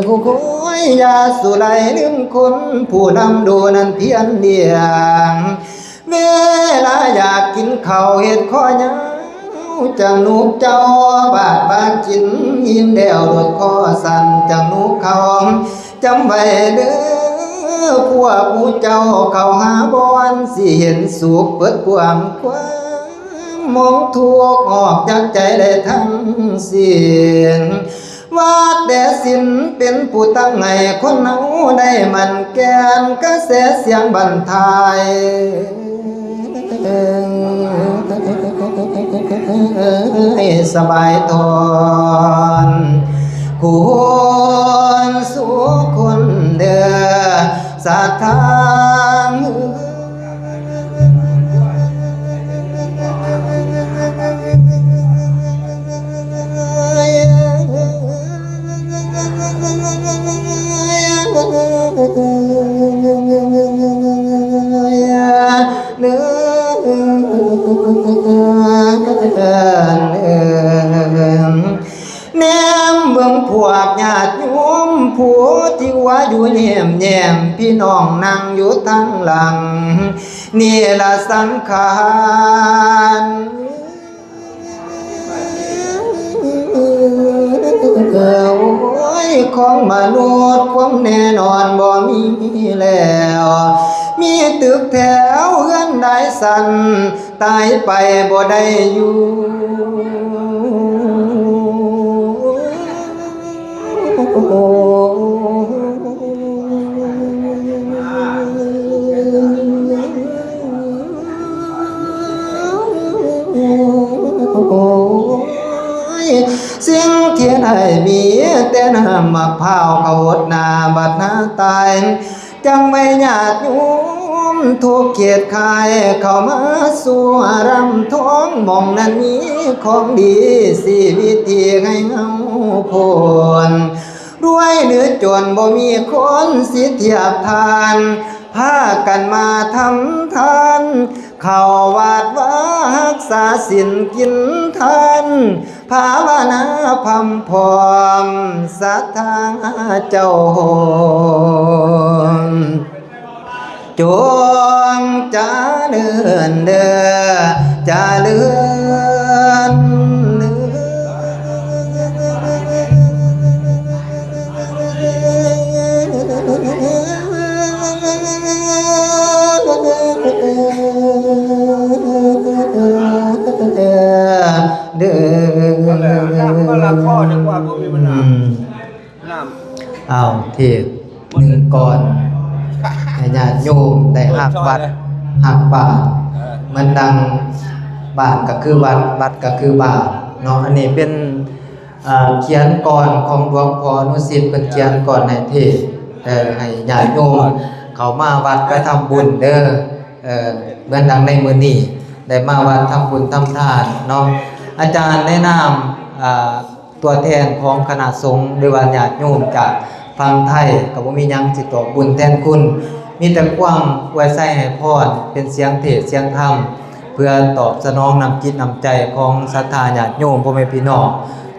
ໂອ້ຍ ຢ່າສຸໄລລືມຄຸນ ຜູ້ນຳດູນັ້ນພຽນລ້ຽງ ເວລາຢາກກິນເຂົ້າເຮັດຄໍຢາວ ຈາກໜູເຈົ້າ ບາດວ່າກິນອີ່ມແລ້ວໂລດຄໍສັ່ນ ຈາກໜູເຂົາ ຈຳໄວ້ເດີ ພວກໝູ່ເຈົ້າເຂົ້າຫາບ່ອນ ຊິເຫັນສຸກເບິດກວາມຄວາມ ໝົງທຸກອອກຈາກໃຈໄດ້ທັງສິ້ນ. ວາດແຕ່ສິນເປັນຜູ້ຕັ້ງໃຫ້ຄົນເຮົາໄດ້ໝັ້ນແກ່ນ ກະແສສຽງບັນທາຍ ສະບາຍທອນ ຄູນສູ່ຄົນເດີ ສາທາງ ແນມເບິ່ງພວກຍາດໂຍມ ຜູ້ທີ່ວ່າຢູ່ແນມແນມ ພີ່ນ້ອງນັ່ງຢູ່ທາງຫຼັງ ນີ້ລະສັງຂານ ໂອ້ຍ ຂອງມະນຸດຄວາມແນ່ນອນບໍ່ມີແລ້ວ ມີຕຶກແຖວເຮືອນຫຼາຍຊັ້ນ ຕາຍໄປບໍ່ໄດ້ຢູ່ ສິ່ງທີ່ໄດ້ມີແຕ່ນ້ຳໝາກພ້າວເຂົ້າຫົດໜ້າບັດໜ້າຕາຍ ຈັ່ງໄວ້ຍາດໂຍມທຸກເຂດຂ່າຍ ເຂົ້າມາສູ່ອາຣາມທອງ ໝ່ອງນັ້ນມີຂອງດີ ຊີວິດທີ່ໃຫ້ເຮົາພົ້ນ ລວຍຫຼືຈົນບໍ່ມີຄົນຊິທຽບທ່ານ ພາກັນມາທຳທານ ເຂົ້າວັດວາຮັກສາສິນກິນທານ ພາວະນາພຳພ້ອມສັດທາເຈົ້າ ຈົ່ງຈະເລີນເດີ ຈະເລີນເດີ. ເດີ ມາລະຂໍ ນຶກວ່າບໍ່ມີບັນຫາ ນ້ຳ ອ້າວ ເທດໜຶ່ງກ່ອນ ໃຫ້ຍາດໂຍມໄດ້ຮັກວັດ ຮັກບ້ານ ເອີ ເໝືອນດັ່ງບ້ານກໍຄືວັດ ວັດກໍຄືບ້ານເນາະ. ອັນນີ້ເປັນ ເອີ ຂຽນກອນຂອງຫຼວງພໍ່ອະນຸສິດ ເພິ່ນຂຽນກອນໃຫ້ເທດ ເອີ ໃຫ້ຍາດໂຍມເຂົ້າມາວັດໄປທຳບຸນເດີ ເອີ ເໝືອນດັ່ງໃນມື້ນີ້ໄດ້ມາວັດທຳບຸນທຳທານເນາະ. ອາຈານໃນນາມ ເອີ ຕົວແທນຂອງຄະນະສົງ ຫຼືວ່າຍາດໂຍມຈາກຝັ່ງໄທ ກໍບໍ່ມີຫຍັງຊິຕອບບຸນແທນຄຸນ ມີແຕ່ຄວາມອວຍໄຊໃຫ້ພອນ ເປັນສຽງເທດສຽງທຳ ເພື່ອຕອບສະໜອງນ້ຳຈິດນ້ຳໃຈຂອງສັດທາຍາດໂຍມ ພໍ່ແມ່ພີ່ນ້ອງ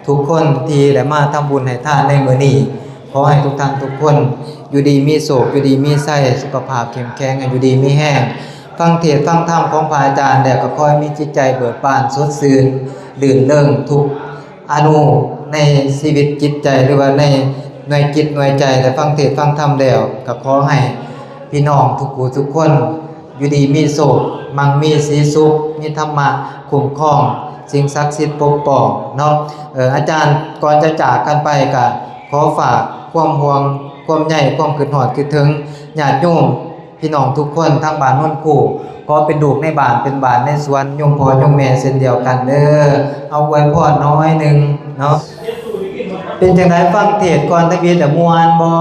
ທຸກຄົນທີ່ໄດ້ມາທຳບຸນໃຫ້ທານໃນມື້ນີ້. ຂໍໃຫ້ທຸກທ່ານທຸກຄົນຢູ່ດີມີໂຊກ ຢູ່ດີມີໄຊ ສຸຂະພາບເຂັ້ມແຂງ ຢູ່ດີມີແຮງ ຟັງເທດຟັງທຳຂອງພະອາຈານແລ້ວ ກໍຂໍໃຫ້ມີຈິດໃຈເບີກບານ ສົດຊື່ນ ລື່ນເລີງ ທຸກ ອະນຸໃນຊີວິດຈິດໃຈ ຫຼືວ່າໃນໜ່ວຍຈິດໜ່ວຍໃຈ ໄດ້ຟັງເທດຟັງທຳແລ້ວ ກໍຂໍໃຫ້ພີ່ນ້ອງທຸກຜູ້ທຸກຄົນ ຢູ່ດີມີໂຊກ ໝັ່ງມີສີສຸກ ມີທຳມະຄຸ້ມຄອງ ສິ່ງສັກສິດປົກປ້ອງເນາະ. ເອີ ອາຈານ ກ່ອນຈະຈາກກັນໄປ ກໍຂໍຝາກຄວາມຫ່ວງ ຄວາມໃຍ ຄວາມຄິດຮອດຄິດເຖິງຍາດໂຍມ ພີ່ນ້ອງທຸກຄົນທາງບ້ານໂນນຄູ ຂໍເປັນລູກໃນບ້ານ ເປັນບ້ານໃນສວນ ໂຍມພໍ່ໂຍມແມ່ເຊັ່ນດຽວກັນເດີ. ເອົາອວຍພອນໜ້ອຍໜຶ່ງເນາະ. ເປັນຈັ່ງໃດ ຟັງເທດກ່ອນທຳອິດ ມ່ວນບໍ່?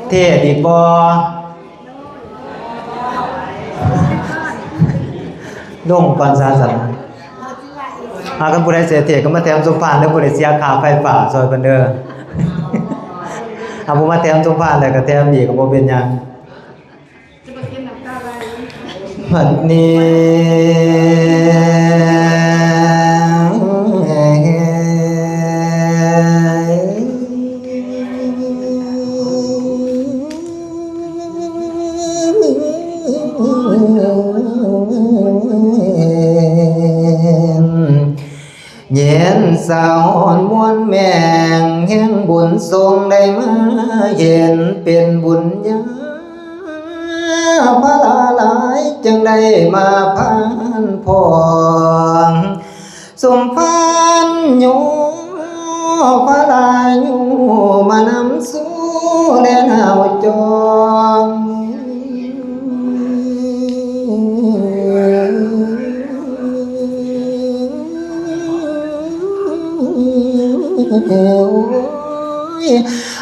ເທດອີກບໍ່? ລົງກ່ອນຊະຊັ້ນ. ອາ ຄັນຜູ້ໃດເສຍເທດກໍມາແຖມສົມພານເດີ ຜູ້ໃດເສຍຄ່າໄຟຟ້າຊ່ອຍເພິ່ນເດີ. ອາ ຜູ້ມາແຖມສົມພານແລ້ວກໍແຖມອີກກໍບໍ່ເປັນຫຍັງ. ບັດນີ້ ເຢັນສາວມ່ວນແມງ ແຫ່ງບຸນຊົງໄດ້ມາເຫັນ ເປັນບຸນຍາພາລາຫຼາຍ ຈຶ່ງໄດ້ມາຜ່ານພ້ອງ ສົມພານໂຍພາລາໂຍ ມານຳສູ່ແລນາວຈອງ.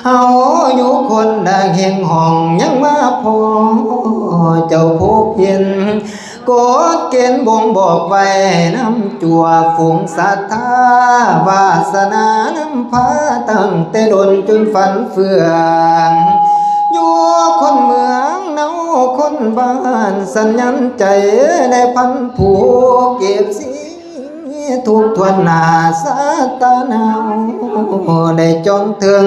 ເຮົາຢູ່ຄົນນາງແຫ່ງຫ້ອງ ຍັງມາພໍ້ເຈົ້າພົບເຫັນ ກົດເກນບົ່ງບອກໄວ້ນຳຈົວ ຝູງສັດທາວາສະໜານຳພາ ຕັ້ງແຕ່ດົນຈົນຟັນເຟືອງ ຢູ່ຄົນເມືອງເນົາຄົນບ້ານ ສັນຍານໃຈໃນພັນຜູກເອັບຊີ ທຸກຖ້ວນໜ້າສາຕາເຮົາໄດ້ຈອງເຖິງ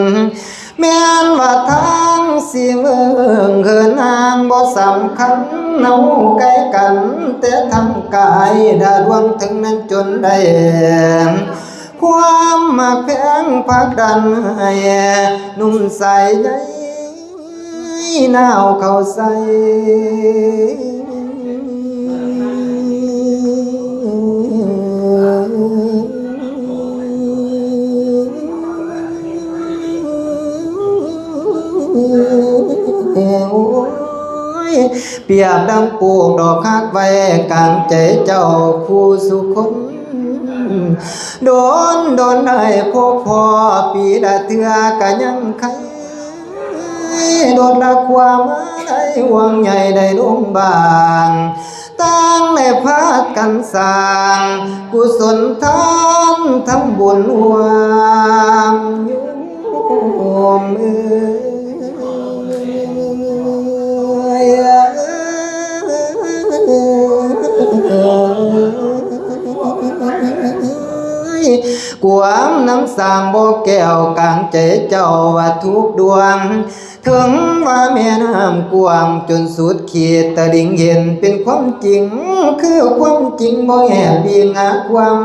ແມ່ນວ່າທາງຊິເບິ່ງເຫີນນາງບໍ່ສຳຄັນ ເຮົາໃກ້ກັນແຕ່ທາງກາຍ ດາດວງເຖິງນັ້ນຈົນໄດ້ ຄວາມມັກແພງຜັກດັນໃຫ້ໜຸ່ມໃສໃຫຍ່ ໜາວເຂົ້າໃສ່ ໂອ້ຍ ປຽບດັ່ງປູກດອກຮັກໄວ້ກາງໃຈເຈົ້າຄູ່ສູ່ຄົນ ດົນໆ ໄດ້ພົບພໍ້ ປີລະເທື່ອກະຍັງໄຄ ລົດລະຄວາມອາໄລ ຫ່ວງໃຍໄດ້ລົງບາງ ຕ່າງໄດ້ພາກັນສ້າງ ກຸສົນທານທຳບຸນຮ່ວມໂຍມເອີຍ. ກວມນຳສ້າງບໍ່ແກ້ວກາງໃຈເຈົ້າວ່າທຸກດວງ ເຖິງວ່າແມ່ນ້ຳກວ້າງຈົນສຸດຂີດຕະລິງເຫັນເປັນຄວາມຈິງ ຄືຄວາມຈິງບໍ່ແອບອີງຫາຄວາມ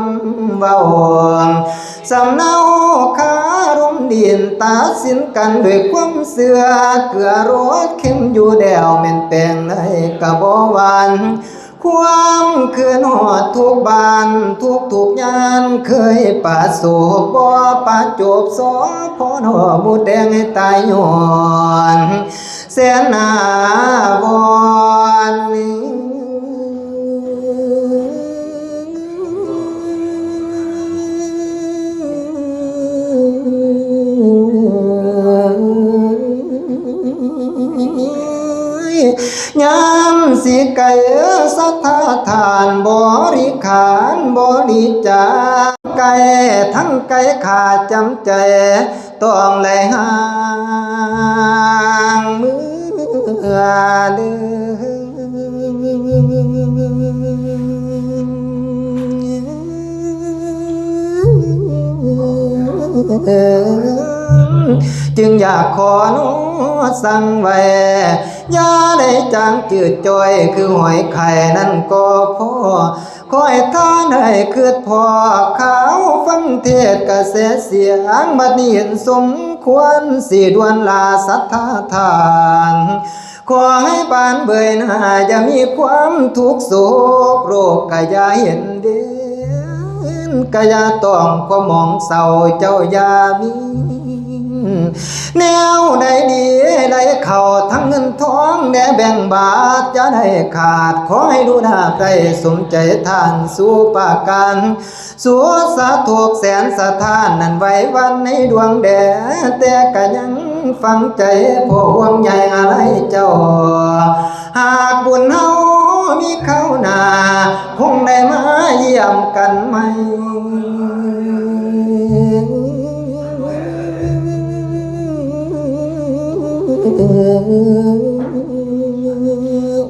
ເວົ້າ ສຳເນົາຄາລົມດິນ ຕັດສິນກັນດ້ວຍຄວາມເຊື່ອ ເກືອລົດເຄັມຢູ່ແລ້ວ ແມ່ນແປງໃດກະບໍ່ຫວັ່ນ ຄວາມຄືນຮອດທຸກບ້ານ ທຸກໆຍານເຄີຍປະສົບ ບໍ່ປະຈົບ ສອພນ ໝູດແດງໃຫ້ຕາຍຍ້ອນ ແສນໜ້າວອນ ຍາມຊິໄກສັດທາທ່ານບໍລິຂານບໍລິຈາກ ໄກທັງໄກຂ້າຈຳໃຈ ຕ້ອງໄລ່ຫ່າງເມືອເດີ ຈຶ່ງຢາກຂໍນອສັ່ງໄວ້ ຢ່າໄດ້ຈາງຈືດຈ່ອຍ ຄືຫອຍໄຂ່ນັ້ນກໍພໍ ຂໍໃຫ້ທ່ານໃຫ້ຄຶດພໍ ຂ່າວຟັງເທດກະແສສຽງ ບັດນີ້ເຫັນສົມຄວນ ຊິດ່ວນລາສັດທາທ່ານ ຂໍໃຫ້ບານເບີຍໜ້າ ຢ່າມີຄວາມທຸກໂສກ ໂລກກະຢ່າເຫັນເວນ ກະຢ່າຕ້ອງຄວາມໝອງເສົ້າ ເຈົ້າຢ່າມີ ແນວໃດດີໄດ້ເຂົ້າ ທັງເງິນທອງແດ່ແບ່ງບາດ ຢ່າໄດ້ຂາດ ຂໍໃຫ້ລູກລາບໄດ້ສົມໃຈທ່ານສູ່ປະການ ສຸດສາທຸກແສນສະທ້ານ ນັ້ນໄວ້ວັນໃນດວງແດ່ ແຕ່ກະຍັງຝັງໃຈ ເພາະຫ່ວງໃຍອາໄລເຈົ້າ ຫາກບຸນເຮົາມີຄາວໜ້າ ຄົງໄດ້ມາຢ້ຽມກັນໃໝ່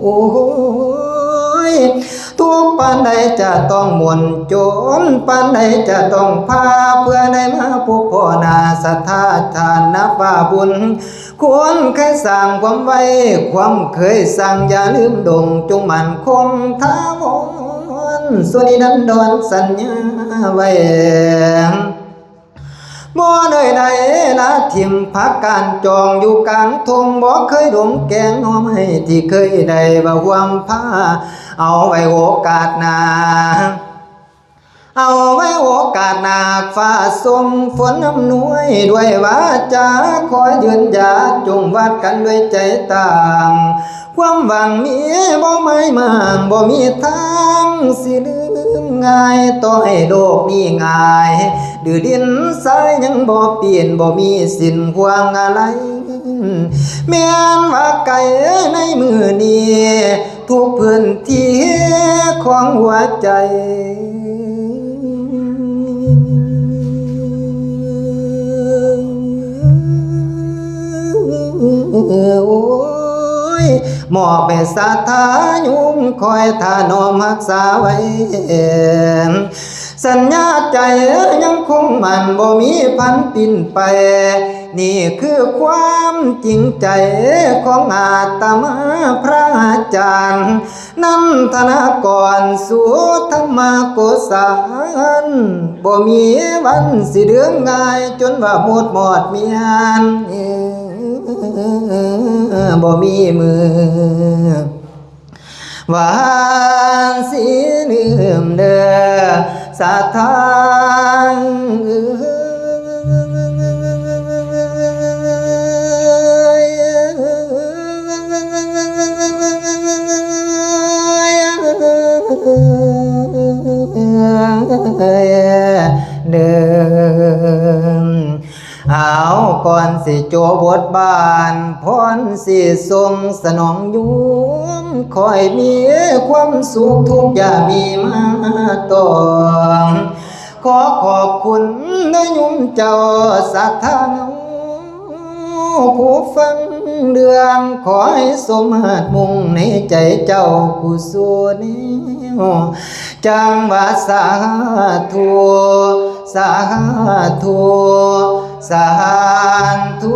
ໂອ້ຍ ທຸກປານໃດຈະຕ້ອງໝົນຈົນ ປານໃດຈະຕ້ອງພາ ເພື່ອໄດ້ມາພົບພໍ້ໜ້າສັດທາທ່ານ ນັບວ່າບຸນ ຄຸນເຄີຍສ້າງຄວາມໄວ້ ຄວາມເຄີຍສ້າງຢ່າລືມດົງ ຈົ່ງໝັ້ນຄົງຖາວອນ ສ່ວນນີ້ນັ້ນດອນສັນຍາໄວ້ ບໍ່ເລີຍໄດ້ລະຖິ້ມພັກການຈອງຢູ່ກາງທົ່ງ ບໍ່ເຄີຍດົງແກງໜໍ່ໄມ້ທີ່ເຄີຍໄດ້ເວົ້າຮ່ວມພາ ເອົາໄວ້ໂອກາດໜ້າ ເອົາໄວ້ໂອກາດໜ້າ ຫາກຟ້າຊົງຝົນອຳນວຍດ້ວຍວາຈາ ຂໍຢືນຢາຈົງວັດກັນດ້ວຍໃຈຕ່າງ ຄວາມຫວັງມີບໍ່ໝາຍໝາງ ບໍ່ມີທາງຊິລືມງ່າຍ ຕໍ່ໃຫ້ໂລກນີ້ຫງາຍ ດື້ດິນຊາຍຍັງບໍ່ປີ້ນ ບໍ່ມີສິ້ນຫ່ວງອາໄລ ແມ່ນວ່າໄກໃນມື້ນີ້ ທຸກພື້ນທີ່ຂອງຫົວໃຈ ໂອ້ຍ ມອບໃຫ້ສາທາໂຍມ ຄອຍຖະໜອມຮັກສາໄວ້ ສັນຍາໃຈຍັງຄົງໝັ້ນ ບໍ່ມີຜັນປິ່ນໄປ ນີ້ຄືຄວາມຈິງໃຈຂອງອາດຕະມາພະອາຈານ ນັນທະນາກອນ ສຸທຳມະໂກສານ ບໍ່ມີວັນຊິເດືອງງ່າຍ ຈົນວ່າໝົດມອດມຽນ ບໍ່ມີມື້ ວ່າຊິລືມເດີສາທາເອີຍ ເດີ ເອົາ ກ່ອນຊິໂຈບົດບານ ພອນຊິສົ່ງສະໜອງໂຍມ ຂໍໃຫ້ມີຄວາມສຸກທຸກຢ່າມີມາຕ້ອງ ຂໍຂອບຄຸນນະໂຍມເຈົ້າສັດທາ ຜູ້ຟັງເລື່ອງ ຂໍໃຫ້ສົມມາດມຸ່ງໃນໃຈເຈົ້າກຸສົນແນວ ຈັ່ງວ່າສາທຸ ສາທຸ ສາທຸ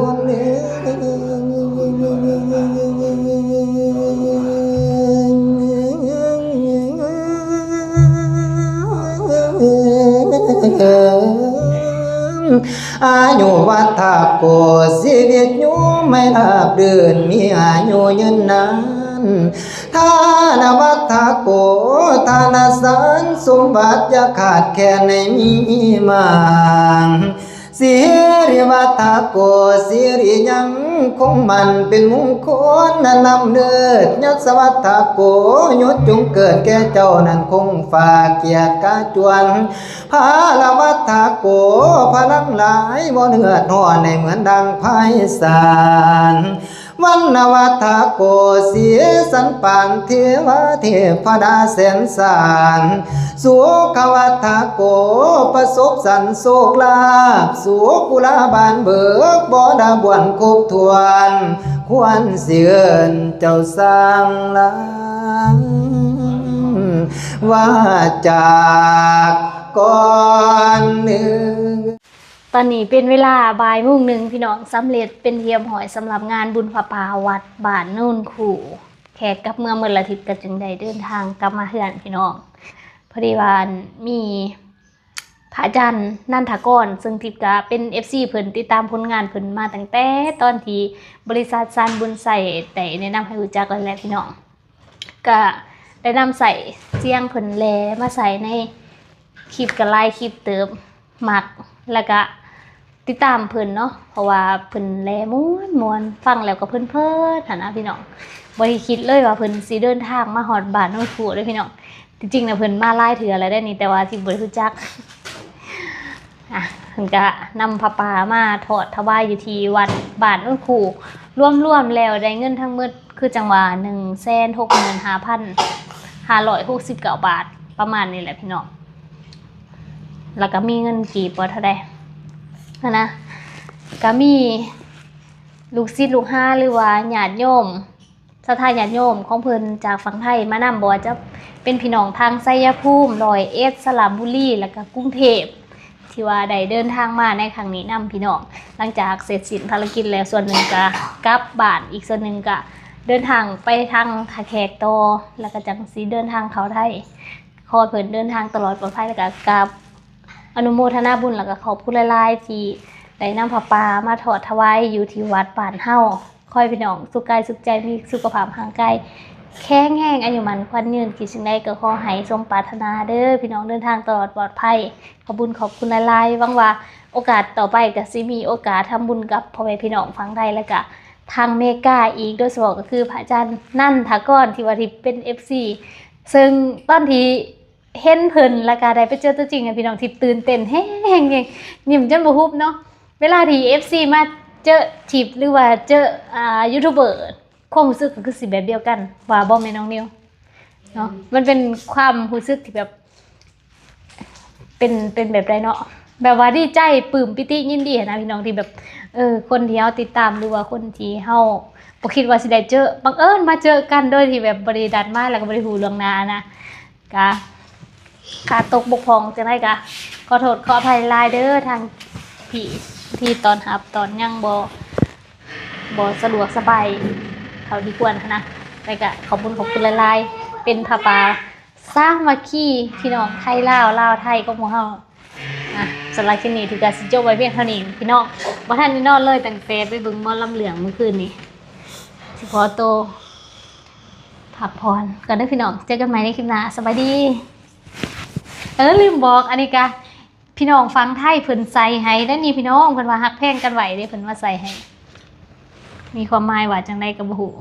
ເດີ ອາຍຸວັດທະໂກ ຊີວິດຢູ່ໃຫ້ລາບລື່ນ ມີອາຍຸຍືນນານ ທານະວັດທະໂກ ທານະສານສົມບັດ ຢ່າຂາດແຄນໃຫ້ມີມາງ ສິລິວັດທະໂກ ສິລິຍັງຄົງໝັ້ນ ເປັນມຸງຄຸນອັນລ້ຳເລີດ ຍັດສະວັດທະໂກ ຍົດຈົ່ງເກີດແກ່ເຈົ້ານັ້ນຄົງຟ້າກຽດກາຈວນ ພາລະວັດທະໂກ ພະລັງຫຼາຍບໍ່ເດືອດຮ້ອນ ໃຫ້ເໝືອນດັ່ງພາຍສານ ວັນນະວັດທະໂກ ສີສັນປານເທວາເທພະດາແສນສານ ສຸຂະວັດທະໂກ ປະສົບສັນໂຊກລາບ ສຸຂຸລາບານເບີກ ບໍ່ດາບວນຄົບຖ້ວນ ຄວນຊິເອີ້ນເຈົ້າສ້າງລາ ວ່າຈາກກ່ອນໜຶ່ງ. ຕອນນີ້ເປັນເວລາບ່າຍໂມງໜຶ່ງ ພີ່ນ້ອງ, ສຳເລັດເປັນທີ່ຮຽບຮ້ອຍສຳລັບງານບຸນຜ້າປ່າວັດບ້ານໂນນຄູ. ແຂກກັບເມືອໝົດລະ ທິບກໍຈຶ່ງໄດ້ເດີນທາງກັບມາເຮືອນ ພີ່ນ້ອງ. ພໍດີວ່າມີພະອາຈານນັນທະກອນ ເຊິ່ງທິບກໍເປັນເອັຟຊີເພິ່ນ ຕິດຕາມຜົນງານເພິ່ນມາຕັ້ງແຕ່ຕອນທີ່ບໍລິສັດຊານບຸນໄຊໄດ້ແນະນຳໃຫ້ຮູ້ຈັກແລ້ວແຫຼະ ພີ່ນ້ອງ. ກະໄດ້ນຳໃຊ້ສຽງເພິ່ນແລ ມາໃສ່ໃນຄລິບກະຫຼາຍຄລິບເຕີບ, ມັກ ແລ້ວກະຕິດຕາມເພິ່ນເນາະ ເພາະວ່າເພິ່ນແລມ່ວນໆ ຟັງແລ້ວກະເພີນໆ ຫັ້ນນະພີ່ນ້ອງ. ບໍ່ໄດ້ຄິດເລີຍວ່າເພິ່ນຊິເດີນທາງມາຮອດບ້ານໂນນຄູເດ້ພີ່ນ້ອງ. ທີ່ຈິງນະເພິ່ນມາຫຼາຍເທື່ອແລ້ວເດ້ນີ້ ແຕ່ວ່າທີ່ບໍ່ໄດ້ຮູ້ຈັກ. ອ່ະ ເພິ່ນກະນຳຜ້າປ່າມາທອດຖວາຍຢູ່ທີ່ວັດບ້ານໂນນຄູ. ລວມໆແລ້ວໄດ້ເງິນທັງໝົດ ຄືຈັ່ງວ່າ ໜຶ່ງແສນຫົກໝື່ນຫ້າພັນຫ້າຮ້ອຍຫົກສິບເກົ້າບາດ ປະມານນີ້ແຫຼະພີ່ນ້ອງ. ແລ້ວກໍມີເງິນກີບບໍ່ເທົ່າໃດຫັ້ນນະ, ກໍມີລູກສິດລູກຫາ ຫຼືວ່າຍາດໂຍມ ສັດທາຍາດໂຍມຂອງເພິ່ນຈາກຝັ່ງໄທມານຳ, ບໍ່ວ່າຈະເປັນພີ່ນ້ອງທາງໄຊຍະພູມ, ຮ້ອຍເອັດ, ສະລະບູລີ ແລ້ວກໍກຸງເທບ ທີ່ວ່າໄດ້ເດີນທາງມາໃນຄັ້ງນີ້ນຳພີ່ນ້ອງ. ຫຼັງຈາກເສັດສິ້ນພາລະກິດແລ້ວ ສ່ວນໜຶ່ງກະກັບບ້ານ, ອີກສ່ວນໜຶ່ງກະເດີນທາງໄປທາງທ່າແຂກຕໍ່ ແລ້ວກະຈັ່ງຊິເດີນທາງເຂົ້າໄທ. ຂໍໃຫ້ເພິ່ນເດີນທາງຕະຫຼອດປອດໄພ ແລ້ວກໍກາບອະນຸໂມທະນາບຸນ ແລ້ວກໍຂອບຄຸນຫຼາຍໆ ທີ່ໄດ້ນຳຜ້າປ່າມາທອດຖວາຍຢູ່ທີ່ວັດບ້ານເຮົາ. ຂໍໃຫ້ພີ່ນ້ອງສຸກກາຍສຸກໃຈ ມີສຸຂະພາບຮ່າງກາຍແຂງແຮງ ອາຍຸໝັ້ນຂວັນຍືນ ຄິດສິ່ງໃດກໍຂໍໃຫ້ສົມປາດຖະໜາເດີພີ່ນ້ອງ ເດີນທາງຕະຫຼອດປອດໄພ. ຂອບບຸນຂອບຄຸນຫຼາຍໆ ຫວັງວ່າໂອກາດຕໍ່ໄປກໍຊິມີໂອກາດທຳບຸນກັບພໍ່ແມ່ພີ່ນ້ອງຝັ່ງໄທ ແລ້ວກະທາງເມກາອີກ ໂດຍສະເພາະກໍຄືພະອາຈານນັນທະກອນ ທີ່ວ່າທີ່ເປັນເອັຟຊີ ເຊິ່ງຕອນທີ່ເຫັນເພິ່ນ ແລ້ວກະໄດ້ໄປເຈີຕົວຈິງ ໃຫ້ພີ່ນ້ອງທີ່ຕື່ນເຕັ້ນແຮງໆ ຍິ້ມຈົນບໍ່ຫຸບເນາະ. ເວລາທີ່ເອັຟຊີມາເຈີທິບ ຫຼືວ່າເຈີ ອ່າ ຢູທູບເບີ ຄວາມຮູ້ສຶກກໍຄືຊິແບບດຽວກັນ ວ່າບໍ່ແມ່ນນ້ອງນິວເນາະ? ມັນເປັນຄວາມຮູ້ສຶກທີ່ແບບ ເປັນ ເປັນແບບໃດເນາະ ແບບວ່າດີໃຈ ປຶ້ມປີຕິຍິນດີຫັ້ນນະພີ່ນ້ອງ ທີ່ແບບ ເອີ ຄົນທີ່ເຮົາຕິດຕາມ ຫຼືວ່າຄົນທີ່ເຮົາບໍ່ຄິດວ່າຊິໄດ້ເຈີ ບັງເອີນມາເຈີກັນໂດຍທີ່ແບບບໍ່ໄດ້ນັດໝາຍ ແລ້ວກໍບໍ່ໄດ້ຮູ້ລ່ວງໜ້ານະ. ກະ ຂາດຕົກບົກຜ່ອງຈັ່ງໃດກະຂໍໂທດຂໍອະໄພຫຼາຍເດີ ທາງທີ່ ທີ່ຕອນຮັບຕອນຍັງບໍ່ ບໍ່ສະດວກສະບາຍເທົ່າທີ່ຄວນຫັ້ນນະ. ແລ້ວກະຂອບຄຸນ ຂອບຄຸນຫຼາຍໆ ເປັນຜ້າປ່າ ສາມັກຄີພີ່ນ້ອງໄທລາວ ລາວໄທຂອງພວກເຮົາ. ອ່ະ ສຳລັບຄລິບນີ້ຖືກະຊິຈົບໄວ້ພຽງເທົ່ານີ້ພີ່ນ້ອງ. ບໍ່ທັນໄດ້ນອນເລີຍ ຕັ້ງແຕ່ໄປເບິ່ງໝໍລຳເລື່ອງມື້ຄືນນີ້. ຊິຂໍໂຕພັກຜ່ອນກ່ອນເດີພີ່ນ້ອງ. ເຈີກັນໃໝ່ໃນຄລິບໜ້າ. ສະບາຍດີ. ເອີ ລືມບອກ ອັນນີ້ກະພີ່ນ້ອງຝັ່ງໄທເພິ່ນໃສ່ໃຫ້ເດ້ນີ້ພີ່ນ້ອງ. ເພິ່ນວ່າຮັກແພງກັນໄວ້ເດ້ ເພິ່ນວ່າໃສ່ໃຫ້. ມີຄວາມໝາຍວ່າຈັ່ງໃດກະບໍ່ຮູ້.